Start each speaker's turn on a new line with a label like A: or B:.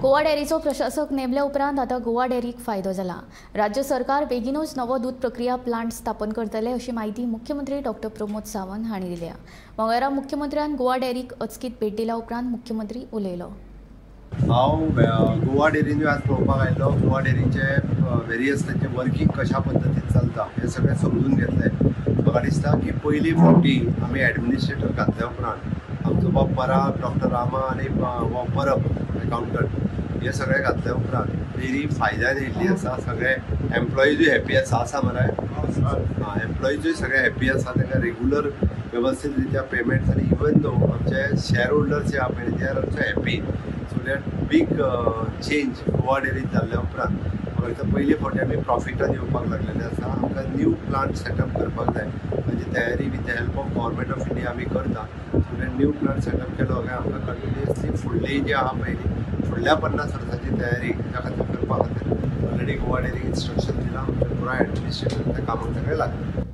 A: गोवा डेअरीचो प्रशासक नेमल्या उपरांत आतां गोवा डेअरीक फायदो जाला। राज्य सरकार बेगीनूच नवो दूद प्रक्रिया प्लांट स्थापन करतले अशी म्हायती मुख्यमंत्री डॉक्टर प्रमोद सावंत हांणी दिल्या। मंगळारा मुख्यमंत्र्यान गोवा डेअरीक अचकीत भेट दिल्या उपरांत मुख्यमंत्री उलयलो।
B: हांव गोवा डेअरीन आज पळोवपाक आयलो। गोवा डेअरीचे वेरियस तांचे वर्किंग कशा पद्दतीन चलता हें सगळें समजून घेतलें। म्हाका दिसता की पयली फावटी आमी एडमिनिस्ट्रेटर घातल्या उपरांत आमचो बाब पराग, डॉक्टर रामा आनी परब अकाउंटंट हे सगळे घातल्या उपरांत डेअरी फायद्यान येयल्ली आसा। सगळे एम्प्लॉइजूय हॅपी आसा, आसा मरे, एम्प्लॉइजूय सगळे हॅपी आसा। तांकां रेगुलर वेवस्थीत रित्या पेमेंट्स आनी इवन दो आमचे शेअर होल्डर्स जे आहा पळय they are also happy. So that big change Goa डेअरीत जाल्ल्या उपरांत म्हाका दिसता पयली फावटी आमी प्रॉफिटान येवपाक लागलेले आसा। आमकां न्यू प्लांट सेटअप करपाक जाय, ताजी तयारी with the help of government of India आमी करता। So that new plant setup केलो काय आमकां कंटिन्युअसली फुडली जी आहा पळय फुडल्या 50 वर्सांची तयारी त्या खातीर करपा खातीर ऑलरेडी गोवा डेअरीक इन्स्ट्रक्शन दिलां। आमच्या पुराय एडमिनिस्ट्रेशन त्या कामाक सगळें लागता।